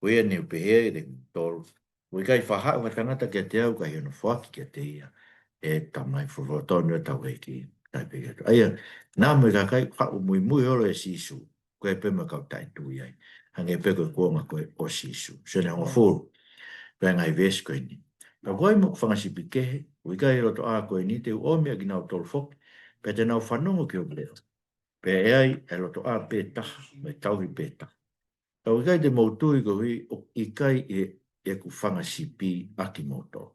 Ko ia ne u pehē kiate kimoutolu, ʻoku ʻikai faʻa haʻu ha tangata kiate au ka ʻi hono foaki kiate ia ʻe he Tamai. Folofola tonu ʻo tau ʻEiki. Kae pehē atu. ʻA ia, naʻa mo e kakai ʻoku haʻu muimui holo ʻia Sīsū, ko e pē mo e kau taʻetui ai. Hangē pē ko e kuonga ko ē ʻo Sīsū. Sione hongofulu. Pea ngaahi veesi ko eni. Pea ko e moʻu fanga sipi kehe, ʻoku ʻikai ʻi he lotoʻā ko eni, te u ʻomi ʻa kinautolu foki, pea te nau fanongo ki hoku leʻo. Pea ʻe ʻi ai e lotoʻā pē taha, mo e tauhi pē taha. Ka ʻoku ʻikai te mou tui koeʻuhi ʻoku ʻikai ʻi he, ʻeku fanga sipi ʻa kimoutolu.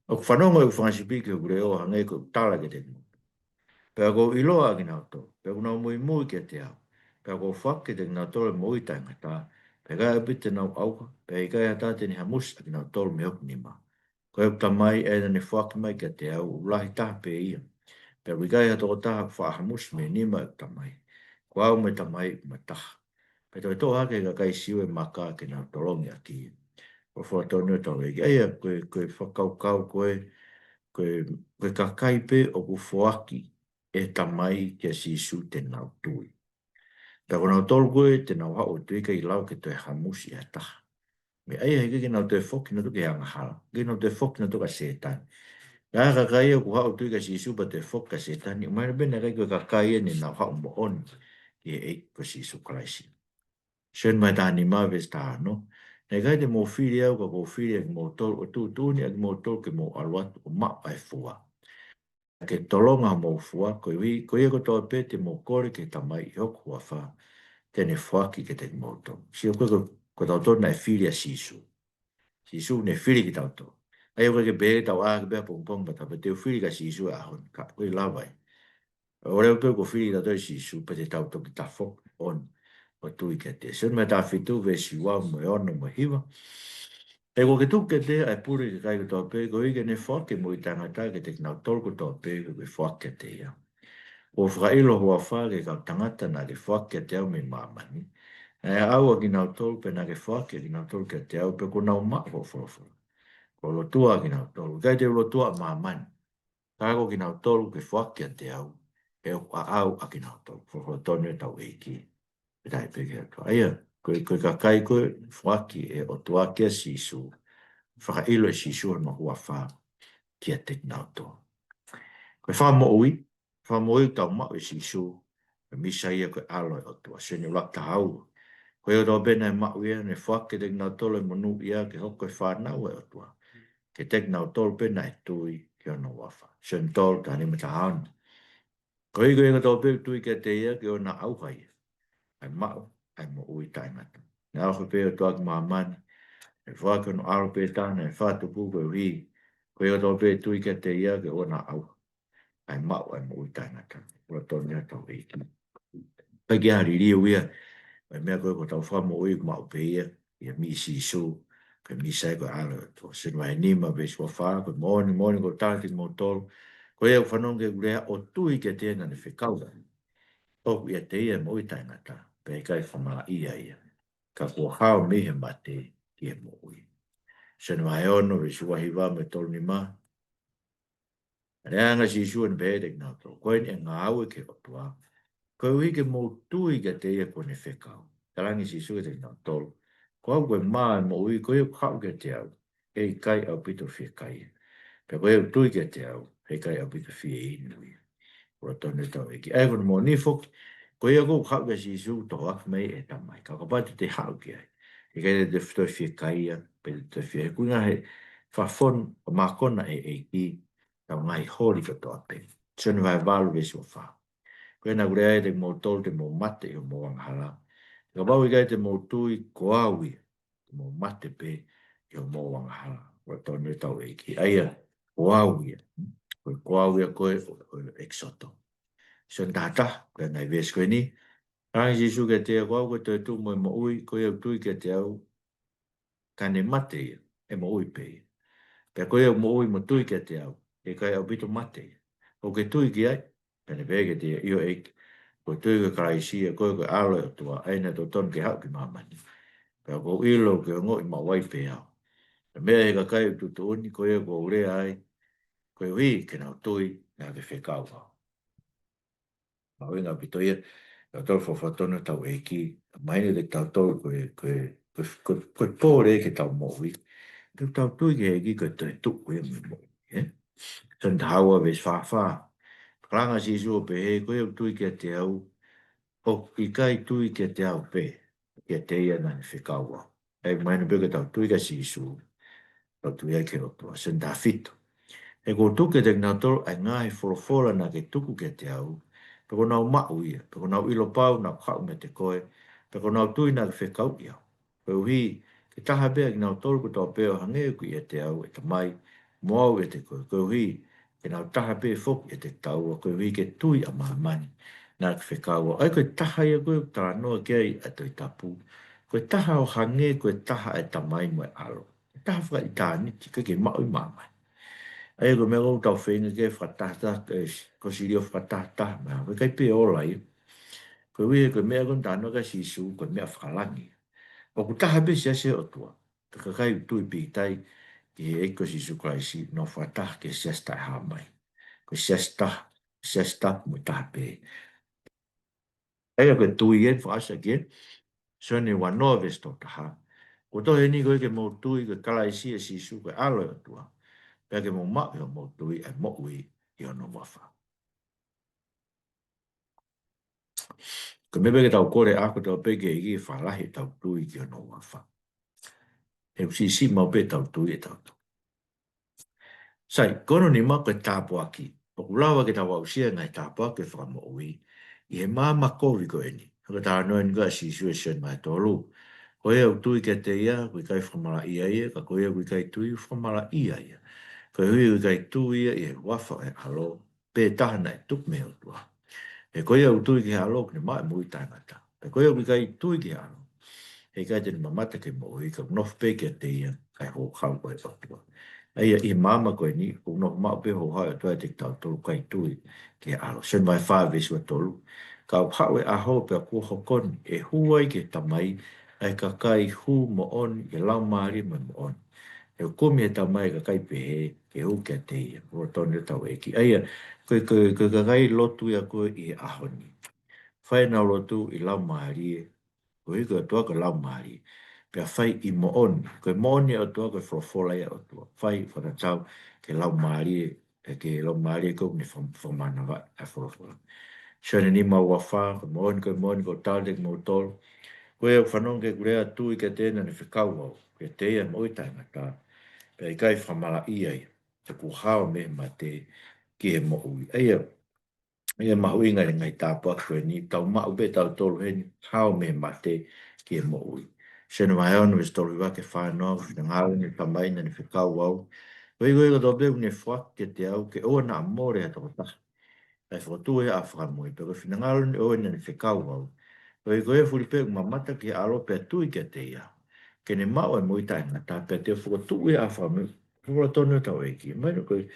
ʻOku fanongo ʻeku fanga sipi ki hoku leʻo hangē ko ʻeku tala kiate kimoutolu. Pea ʻoku ou ʻiloa ʻa kinautolu, pea ʻoku nau muimui kiate au. Pea ʻoku ou foaki kiate kinautolu e moʻui taʻengata, pea ʻe ʻikai ʻaupito te nau ʻauha, pea ʻe ʻikai ha taha te ne hamusi ʻa kinautolu mei hoku nima. Ko ʻeku Tamai ʻa ia naʻa ne foaki mai kiate au, ʻoku lahi taha pē ia. Pea ʻoku ʻikai ha tokotaha ʻe faʻa hamusi mei he nima ʻo ʻeku Tamai. Ko au mo e Tamai ʻoku ma taha. Pea toe toʻo hake ʻe he kakai Siu e maka ke nau tolongi ʻaki ia. Ko e folofola tonu ʻo tau ʻEiki. ʻA ia, ko e, ko e fakakaukau ko ē, ko e, ko e kakai pē ʻoku foaki ʻe he Tamai kia Sīsū te nau tui. Pea ko kinautolu ko ē te nau haʻu ʻo tui ʻikai lava ke toe hamusi ʻe ha taha. Meʻa ia he ʻikai ke nau toe foki kinautolu ki he angahala. ʻIkai ke nau toe foki kinautolu kia Sētane. Ka ko e kakai ia ʻoku haʻu ʻo tui kia Sīsū pea toe foki kia Sētane, ʻoku mahino pē naʻe ʻikai ko e kakai ia ne nau haʻu moʻoni ki he ʻEiki ko Sīsū Kalaisi. Sione vahe taha nima veesi taha ono. Naʻe ʻikai te mou fili au ka kuo u fili ʻa kimoutolu ʻo tuʻutuʻuni ʻa kimoutolu ke mou ʻalu atu ʻo maʻu ʻa e fua. Ke tolonga homou fua, koeʻuhi, ko ia kotoa pē te mou kole ki he Tamai ʻi hoku huafa, te ne foaki kiate kimoutolu. Sio ko, ko, ko tautolu naʻe fili ʻa Sīsū. Sīsū ne fili kitautolu. ʻA ia ʻoku ʻikai ke pehē tau ʻā hake pē pongipongi pea tau pehē te u fili kia Sīsū he ʻaho ni, ka ʻoku ʻikai lava ia. ʻOku lava pē kuo fili kitautolu ʻe Sīsū, pea te tau toki tafoki ʻo, ʻo tui kiate ia. Sione vahe taha fitu veesi ua mo e ono mo e hiva. He kuo ke tuku kiate ia ʻa e pule ki he kakai kotoa pē, koeʻuhi ke ne foaki e moʻui taʻengata kiate kinautolu kotoa pē ʻoku ke foaki kiate ia. Kuo u fakaʻilo ho huafa ki he kau tangata naʻa ke foaki kiate au mei māmani. Naʻe ʻaʻau ʻa kinautolu pea naʻa ke foaki ʻa kinautolu kiate au pea kuo nau maʻu hoʻo folofola. Kuo u lotua ʻa kinautolu, ʻikai te u lotua ʻa māmani. Ka ko kinautolu ʻoku ke foaki kiate au, he ʻoku ʻaʻau ʻa kinautolu. Folofola tonu ʻo tau ʻEiki. Pea tau pehē ki he ʻOtua. ʻA ia, ko e, ko e kakai ko ē foaki ʻe he ʻOtua kia Sīsū, fakaʻilo ʻe Sīsū hono huafa kiate kinautolu. Ko e fakamoʻui, fakamoʻui ʻoku tau maʻu ʻia Sīsū, ko e Mīsaia ko e ʻAlo ʻo e ʻOtua. Sione ʻuluaki taha ua. Ko ia kotoa pē naʻe maʻu ia, ne foaki kiate kinautolu e monūʻia ke hoko ko e fānau ʻa e ʻOtua. Kiate kinautolu pē naʻe tui ki hono huafa. Sione tolu taha nima taha ono. Koeʻuhi ko ia kotoa pē ʻoku tui kiate ia ke ʻoua naʻa ʻauha ia, kae maʻu ʻa e moʻui taʻengata. Naʻe ʻoho pē ʻOtua ki māmani, ʻo foaki hono ʻAlo pē taha naʻe fakatupu koeʻuhi ko ia kotoa pē ʻe tui kiate ia ke ʻoua naʻa ʻauha, kae maʻu ʻa e moʻui taʻengata. ʻOku totonu ia ʻetau ʻEiki. ʻIkai ke ʻi ai ha liliu ia ʻo e meʻa ko ē ko hotau fakamoʻui, ʻoku maʻu pē ia ʻia Mīsā Sīsū, ko e Mīsā ia ko e ʻAlo ʻo e ʻOtua. Sione vahe nima veesi ua fā, ko e moʻoni, moʻoni ʻoku ou tala kiate kimoutolu, ko ia ʻoku fanongo ki heʻeku lea ʻo tui kiate ia naʻa ne fekau au, ʻoku ʻiate ia ʻa e moʻui taʻengata, pea ʻe ʻikai fakamalaʻia ia, ka kuo hao mei he mate ki he moʻui. Sione vahe ono veesi ua hiva mo e tolu nima. Lea ange ʻa Sīsū ʻo ne pehē kiate kinautolu, Ko eni ʻa e ngāue ki he ʻOtua, koeʻuhi ke mou tui kiate ia kuo ne fekau. Talaange ʻe Sīsū kiate kinautolu, Ko au ko e mā ʻo e moʻui, ko ia ʻoku haʻu kiate au, ʻe ʻikai ʻaupito fiekaia. Pea ko ia ʻoku tui kiate au, ʻe ʻikai ʻaupito fieinu ia. ʻOku totonu ʻetau ʻEiki. ʻA ia ko hono moʻoni foki, ko ia ʻoku haʻu kia Sīsū, tohoakiʻi mai ʻe he Tamai. Ka kapau te te haʻu ki ai, ʻe ʻikai te te toe fiekaia, pe te te fie-, he ʻoku ʻi ai e ngaahi fakafonu ʻo mākona ʻe he ʻEiki ʻetau ngaahi holi kotoa pē. Sione vahe valu veesi ua fā. Ko ia naʻa ku lea ai kiate kimoutolu te mou mate ʻi hoʻomou angahala. Ka kapau ʻe ʻikai te mou tui ko au ia, te mou mate pē ʻi hoʻomou angahala. ʻOku totonu ʻetau ʻEiki. ʻA ia, ko au ia. Ko e ko au ia ko ē ʻo, ʻo ʻEkisoto. Sione taha taha, ko e ngaahi veesi ko eni. Talaange ʻe Sīsū kiate ia, Ko au ko e toetuʻu mo e moʻui, ko ia ʻoku tui kiate au, ka ne mate ia, ʻe moʻui pē ia. Pea ko ia ʻoku moʻui mo tui kiate au, ʻe ʻikai ʻaupito mate ia. ʻOku ke tui ki ai? Pea ne pehē kiate ia, ʻIo ʻEiki, ʻoku ou tui ko Kalaisi ia, ko ia ko e ʻAlo ʻo e ʻOtua, ʻa ia naʻe totonu ke haʻu ki māmani. Pea ʻoku ou ʻilo ʻoku ke ongoʻi maʻu ai pē au. Pea meʻa ʻi he kakai ʻoku tuʻutuʻuni, ko ia ʻoku ou lea ai, koeʻuhi ke nau tui naʻa ke fekau au. Mahuʻinga ʻaupito ia, tautolu fakafofonga ʻetau ʻEiki, mahino kiate kitautolu ko e, ko e, ko e, ko e, ko e pole ki heʻetau moʻui. Ke tau tui ki he ʻEiki ko e toetuʻu ia mo e moʻui, ē? Sione taha ua veesi fā fā. Talaange ʻe Sīsū ʻo pehē, Ko ia ʻoku tui kiate au, ʻoku ʻikai tui kiate au pē, kiate ia naʻa ne fekau au. ʻA ia mahino pē ke tau tui kia Sīsū, tau tui ai ki he ʻOtua. Sione taha fitu. He ʻoku ou tuku kiate kinautolu ʻa e ngaahi folofola naʻa ke tuku kiate au, pea kuo nau maʻu ia, pea kuo nau ʻilo pau naʻa ku haʻu meiate koe, pea kuo nau tui naʻa ke fekauʻi au. Koeʻuhi ke taha pē ʻa kinautolu kotoa pē ʻo hangē ʻoku ʻiate au ʻe Tamai, mo au ʻiate koe, koeʻuhi ke nau taha pē foki ʻiate kitaua, koeʻuhi ke tui ʻa māmani naʻa ke fekau au. ʻA ia ko e taha ia ko ē ʻoku talanoa ki ai ʻa e Tohi Tapu, ko e taha ʻo hangē ko e taha ʻa e Tamai mo e ʻAlo. Ko e taha fakaʻitāniti, ʻikai ke maʻu ʻi māmani. ʻA ia ko e meʻa ʻoku tau feinga ke fakatahataha, e, ko e silio fakatahataha, ma, ko e ʻikai pē ola ia. Koeʻuhi ko e meʻa ko ē ʻoku talanoa ki ai ʻa Sīsū, ko e meʻa fakalangi. ʻOku taha pē siasi ʻo e ʻOtua. Ko e kakai ʻoku tui pīkitai ki he ʻEiki ko Sīsū Kalaisi, nau fakataha ki he siasi taʻehāmai. Ko e siasi taha, siasi tapu mo taha pē. ʻA ia ko e tui ʻeni fakaʻosi ki he Sione ua noa veesi tolu taha. Ko e tohi eni ko ia ke mou tui ko Kalaisi ʻa Sīsū ko e ʻAlo ʻo e ʻOtua. Pea ke mou maʻu ʻi hoʻomou tui ʻa e moʻui ʻi hono huafa. Ko e meʻa pē ke tau kole ʻa kotoa pē ki he ʻEiki ke fakalahi ʻetau tui ki hono huafa. He ʻoku siʻisiʻi maʻu pē ʻetau tui ʻe tautolu. Sai, ko hono nima ko e tāpuaki. ʻOku lava ke tau aʻusia e ngaahi tāpuaki ʻo e fakamoʻui ʻi he maama kovi ko eni. Ko e talanoa eni ʻa Sīsū ʻi Sione vahe tolu. Ko ia ʻoku tui kiate ia, ʻoku ʻikai fakamalaʻia ia, ka ko ia ʻoku ʻikai tui, ʻoku fakamalaʻia ia, koeʻuhi ʻoku ʻikai tui ia ʻi he huafa ʻo e ʻAlo pē taha naʻe tuku mei he ʻOtua. He ko ia ʻoku tui ki he ʻAlo, ʻoku ne maʻu e moʻui taʻengata. Pea ko ia ʻoku ʻikai tui ki he ʻAlo, he ʻikai te ne mamata ki he moʻui, ka ʻoku nofo pē kiate ia ʻa e houhau ʻo e ʻOtua. ʻA ia ʻi he maama ko eni, ʻoku nofo maʻu pē houhau ʻo e ʻOtua ʻiate kitautolu ʻoku ʻikai tui ki he ʻAlo. Sione vahe fā veesi ua tolu. Ka ʻoku haʻu e ʻaho pea kuo hoko ni, ʻe hū ai ki he Tamai ʻa e kakai hū moʻoni ʻi he laumālie mo e moʻoni. He ʻoku kumi ʻe he Tamai ʻa e kakai pehē ke hū kiate ia. ʻOku totonu ʻetau ʻEiki. ʻA ia, ko e, ko e, ko e kakai lotu ia ko ē ʻi he ʻaho ni. Fai ʻenau lotu ʻi laumālie, koeʻuhi ko e ʻOtua ko e laumālie. Pea fai ʻi moʻoni. Ko e moʻoni ʻa e ʻOtua, ko e folofola ia ʻa e ʻOtua. Fai fakatatau ki he laumālie, ʻe ki he laumālie ko ē ʻoku ne faka-, fakamānavaʻi ʻa e folofola. Sione nima ua fā, ko e moʻoni, ko e moʻoni ʻoku ou tala kiate kimoutolu, ko ia ʻoku fanongo ki heʻeku lea ʻo tui kiate ia naʻa ne fekau au, ʻoku ʻiate ia ʻa e moʻui taʻengata, pea ʻe ʻikai fakamalaʻia ia, he kuo hao mei he mate ki he moʻui. ʻA ia, ʻa ia mahuʻinga ʻi he ngaahi tāpuaki ko eni, tau maʻu pē tautolu heni, hao mei he mate ki he moʻui. Sione vahe ono veesi tolu hiva ki he fā noa: Ko e finangalo ʻo e Tamai naʻa ne fekau au, koeʻuhi ko ia kotoa pē ʻoku ne foaki kiate au, ke ʻoua naʻa mole ha tokotaha, kae fokotuʻu ia ʻa fakamui. Pea ko e finangalo ʻo ia naʻa ne fekau au, koeʻuhi ko ia ʻoku fuli pē ʻoku mamata ki he ʻAlo pea tui kiate ia, ke ne maʻu ʻa e moʻui taʻengata, pea te u fokotuʻu ia ʻa fakamui. Ko e Fakatonga ʻo ʻetau ʻEiki. Mahino ko e,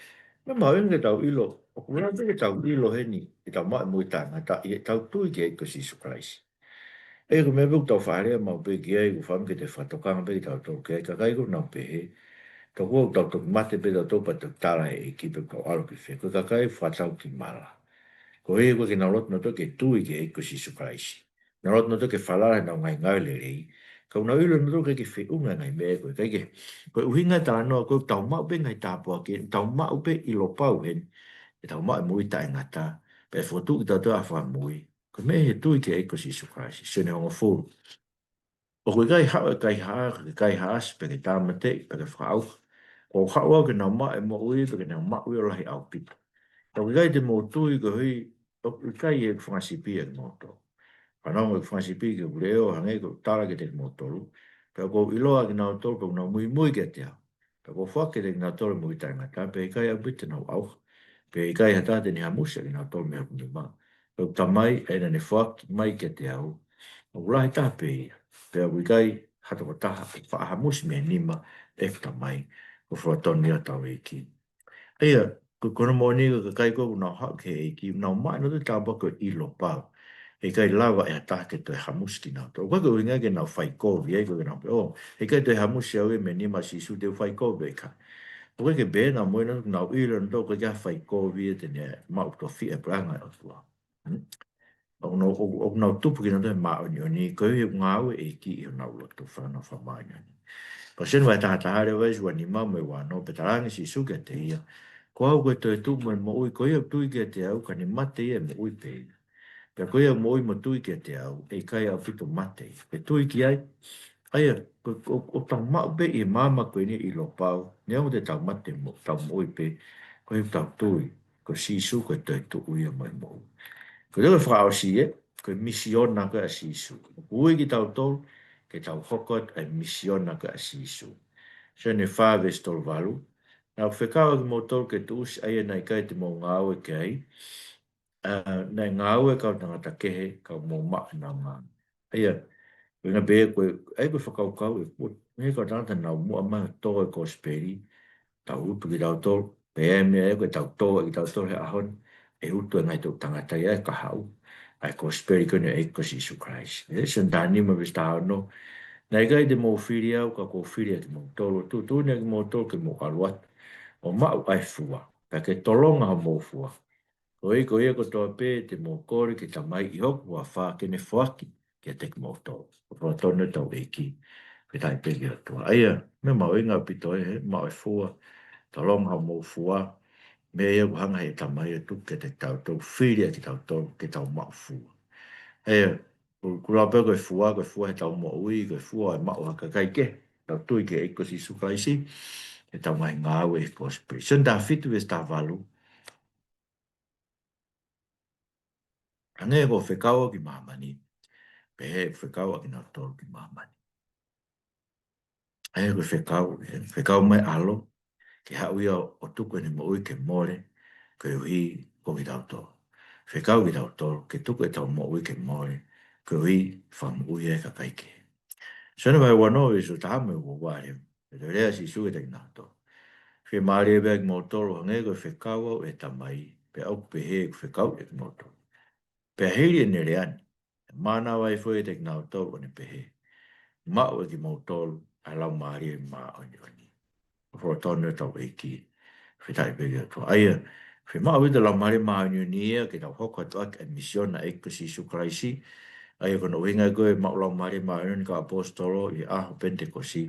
meʻa mahuʻinga ke tau ʻilo, ʻoku lava ke tau ʻilo heni ʻetau maʻu moʻui taʻengata ʻi heʻetau tui ki he ʻEiki ko Sīsū Kalaisi. ʻA ia ko e meʻa pē ʻoku tau fakalea maʻu pē ki ai, ʻoku fiemaʻu ke tau fakatokanga pē kitautolu ki ai, kakai ʻoku nau pehē, tau ʻoku tau toki mate pē tautolu pea toki tala ʻe he ʻEiki pe ʻoku tau ʻalu ki fē. Ko e kakai ʻoku fakatau ki mala. Koeʻuhi ʻoku ʻikai ke nau loto nautolu ke tui ki he ʻEiki ko Sīsū Kalaisi. Nau loto nautolu ke falala heʻenau ngaahi ngāue lelei. Ka ʻoku nau ʻilo nautolu ʻoku ʻikai ke feʻunga e ngaahi meʻa ko ē. ʻIkai ke, ko e ʻuhinga e talanoa ko ē ʻoku tau maʻu pē ngaahi tāpuaki, tau maʻu pē ʻilo pau heni, ʻetau maʻu moʻui taʻengata, pea fokotuʻu kitautolu ʻa fakamui. Ko e meʻa ʻi he tui ki he ʻEiki ko Sīsū Kalaisi. Sione hongofulu. ʻOku ʻikai haʻu ʻa e kaihaʻa, ke kaihaʻasi, pe ke tāmateʻi, pe ke fakaʻauha. Kuo u haʻu au ke nau maʻu e moʻui, pea ke nau maʻu ia ʻo lahi ʻaupito. Ka ʻoku ʻikai te mou tui koeʻuhi, ʻoku ʻikai ʻeku fanga sipi ʻa kimoutolu. Fanongo ʻeku fanga sipi ki hoku leʻo, hangē ko ʻeku tala kiate kimoutolu. Pea ʻoku ou ʻiloa ʻa kinautolu, pea ʻoku nau muimui kiate au. Pea kuo u foaki kiate kinautolu e moʻui taʻengata, pea ʻe ʻikai ʻaupito te nau ʻauha, pea ʻe ʻikai ha taha te ne hamusi ʻa kinautolu mei hoku nima. Ko ʻeku Tamai, ʻa ia naʻa ne foaki mai kiate au, ʻoku lahi taha pē ia, pea ʻoku ʻikai ha tokotaha ʻe faʻa hamusi mei he nima ʻeku Tamai. Ko e Fakatonga ʻo ʻetau ʻEiki. ʻA ia, ko, ko hono moʻoni ko e kakai ko ē ʻoku nau haʻu ki he ʻEiki, nau maʻu nautolu e tāpuaki ko e ʻilo pau. ʻE ʻikai lava ʻe ha taha ke toe hamusi kinautolu. ʻOku ʻikai ko e ʻuhinga ke nau fai kovi ai, ko e ke nau pehē, ʻo, ʻe ʻikai toe hamusi au ia mei he nima ʻo Sīsū, te u fai kovi, ʻikai. ʻOku ʻikai ke pehē, nau moʻui nautolu, nau ʻilo nautolu ʻoku ʻikai ke fai kovi ia te ne maʻu tofiʻa e puleʻanga ʻo e ʻOtua. Hmm? ʻOku nau, ʻoku, ʻoku nau tupu kinautolu he māʻoniʻoni, koeʻuhi ʻoku ngāue e ʻEiki ʻi honau loto, fānau fakamāʻoniʻoni. Pea Sione vahe taha taha leva veesi ua nima mo e ua ono, pea talaange ʻe Sīsū kiate ia, Ko au ko e toetuʻu mo e moʻui, ko ia ʻoku tui kiate au, ka ne mate ia ʻe moʻui pē ia. Pea ko ia ʻoku moʻui mo tui kiate au, ʻe ʻikai ʻaupito mate ia. Pea tui ki ai. ʻA ia, ko, ko, ʻoku tau maʻu pē ʻi he maama ko eni e ʻilo pau, neongo te tau mate mo, tau moʻui pē, koeʻuhi ʻoku tau tui ko Sīsū ko e toetuʻu ia mo e moʻui. Ko e fakaʻosi ē, ko e misiona ko ē ʻa Sīsū. ʻOku ui kitautolu ke tau hoko atu ʻa e misiona ko ē ʻa Sīsū. Sione fā veesi tolu valu. Naʻa ku fekau ʻa kimoutolu ke tuʻusi ʻa ia naʻe ʻikai te mou ngāue ki ai, ʻa, naʻe ngāue ʻa e kau tangata kehe, ka kuo mou maʻu ʻenau ngāue. ʻA ia, ko e ʻuhinga pē ko ē, ʻa ia ko e fakakaukau ē, ko e, ʻa e kau tangata naʻa nau muʻa mai ʻo tō e kosipeli, tau utu kitautolu, pea ʻi ai e meʻa ia ko ē tau tō ai kitautolu he ʻaho ni, ʻe utu e ngaahi toʻu tangata ia ʻe kahaʻu ʻa e kosipeli ko eni ʻa e ʻEiki ko Sīsū Kalaisi. ʻE, Sione taha nima veesi taha ono, Naʻe ʻikai te mou fili au, ka kuo u fili ʻa kimoutolu, tuʻutuʻuni ʻa kimoutolu ke mou ʻalu atu ʻo maʻu ʻa e fua, pea ke tolonga homou fua. Koeʻuhi ko ia kotoa pē te mou kole ki he Tamai ʻi hoku huafa, ke ne foaki kiate kimoutolu. Ko e Fakatonga ʻo ʻetau ʻEiki, fakafetaʻi pē ki he ʻOtua. ʻA ia, meʻa mahuʻinga ʻaupito ē, he maʻu e fua, tolonga homou fua, meʻa ia ʻoku hanga ʻe he Tamai ʻo tuku kiate kitautolu, fili ʻa kitautolu ke tau maʻu fua. ʻA ia, ʻoku, ʻoku lau pē ko e fua, ko e fua heʻetau moʻui, ko e fua ʻe maʻu ʻe he kakai kehe, tau tui ki he ʻEiki ko Sīsū Kalaisi, heʻetau ngaahi ngāue ʻi he kosipeli. Sione taha fitu veesi taha valu. Hangē ko e fekau au ki māmani, pehē ʻe fekau ʻa kinautolu ki māmani. ʻA ia ko e fekau, ʻe fekau mai ʻa e ʻAlo, ke haʻu ia ʻo tuku ʻene moʻui ke mole, koeʻuhi ko kitautolu. Fekau kitautolu, ke tuku ʻetau moʻui ke mole, koeʻuhi fakamoʻui ʻa e kakai kehe. Sione vahe ua noa veesi taha mo e ua ua leva. Pea toe lea ʻa Sīsū kiate kinautolu. Fiemālie pē ʻa kimoutolu, hangē ko e fekau au ʻe he Tamai, pea ʻoku pehē ʻeku fekau ʻa kimoutolu. Pea hili ʻene lea ni, ʻe mānava ai foki kiate kinautolu ʻo ne pehē, Maʻu ʻe kimoutolu ʻa e Laumālie Māʻoniʻoni. Ko e Fakatonga ʻo ʻetau ʻEiki, fakafetaʻi pē ki he ʻOtua. ʻA ia, fiemaʻu ʻe he Laumālie Māʻoniʻoni ia ke tau hoko atu ʻaki e misiona ʻa e ʻEiki ko Sīsū Kalaisi. ʻA ia ko hono ʻuhinga ko e maʻu Laumālie Māʻoniʻoni ʻa e kau ʻaposetolo ʻi he ʻaho Penitekosi,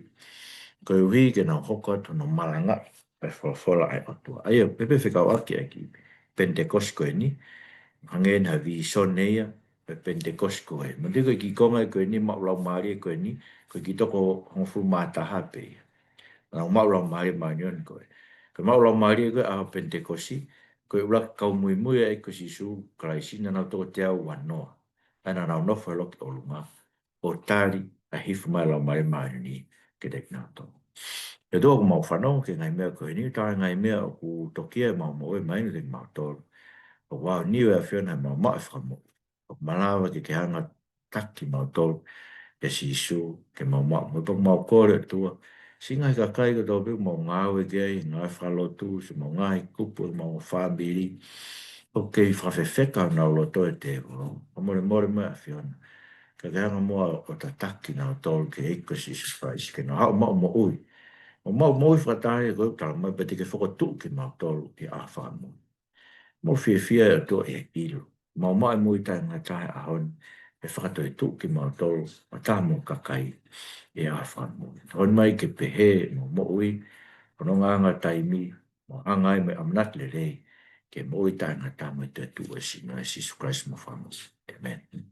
koeʻuhi ke nau hoko atu hono malangaʻi ʻa e folofola ʻa e ʻOtua. ʻA ia, pea pē fekauʻaki ʻa e kiʻi Penitekosi ko eni, hangē eni ha vīsone ia ʻo e Penitekosi ko ē. Manatuʻi ko e kiʻi konga ko eni, maʻu Laumālie ko eni, ko e kiʻi toko hongofulu mā taha pē ia. Naʻa nau maʻu Laumālie Māʻoniʻoni ko ē. Ko e maʻu Laumālie ko ē ʻaho Penitekosi, ko e ʻuluaki kau muimui ʻa e ʻEiki ko Sīsū Kalaisi, naʻa nau toko teau ua noa. ʻA ia naʻa nau nofo he loki ʻolunga ʻo tali ʻa e hifo mai ʻa e Laumālie Māʻoniʻoni kiate kinautolu. ʻE ʻOtua, ʻoku mau fanongo ki he ngaahi meʻa ko eni, ʻa e ngaahi meʻa ʻoku toki ʻi ai ʻemau moʻui mai kiate kimautolu. ʻOku ʻaonga ʻa e ʻAfiona ʻi heʻemau maʻu e fakamoʻui. ʻOku malava ke ke hanga ʻo taki kimautolu ʻe Sīsū ke mau maʻu moʻui. Pea ʻoku mau kole, ʻOtua, siʻi ngaahi kakai kotoa pē ʻoku mau ngāue ki ai, ngaahi fakalotu, siʻemau ngaahi kupu, ʻemau fāmili, ʻoku kei fakafefeka honau loto ʻe he tēvolo. Fakamolemole mai ʻAfiona, ka ke hanga muʻa ʻo tataki kinautolu ki he ʻEiki ko Sīsū Kalaisi, ke nau haʻu ʻo maʻu moʻui. ʻO maʻu moʻui fakataha koeʻuhi ko e talamai pē te ke fokotuʻu kimautolu ʻi he ʻaho fakamoʻui. Mau fiefia, ʻOtua, ʻi he ʻilo ʻoku mau maʻu e moʻui taʻengata he ʻaho ni, ʻe fakatoetuʻu kimautolu ʻo taha mo e kakai ʻi he ʻaho fakamoʻui. Tokoni mai ke pehē ʻemau moʻui, fonongaʻanga, taimi, mo e hanga ai mo e ʻamanaki lelei ki he moʻui taʻengata mo e toetuʻu ʻo e Siasi ʻo Sīsū Kalaisi homau Fakamoʻui. ʻĒmeni.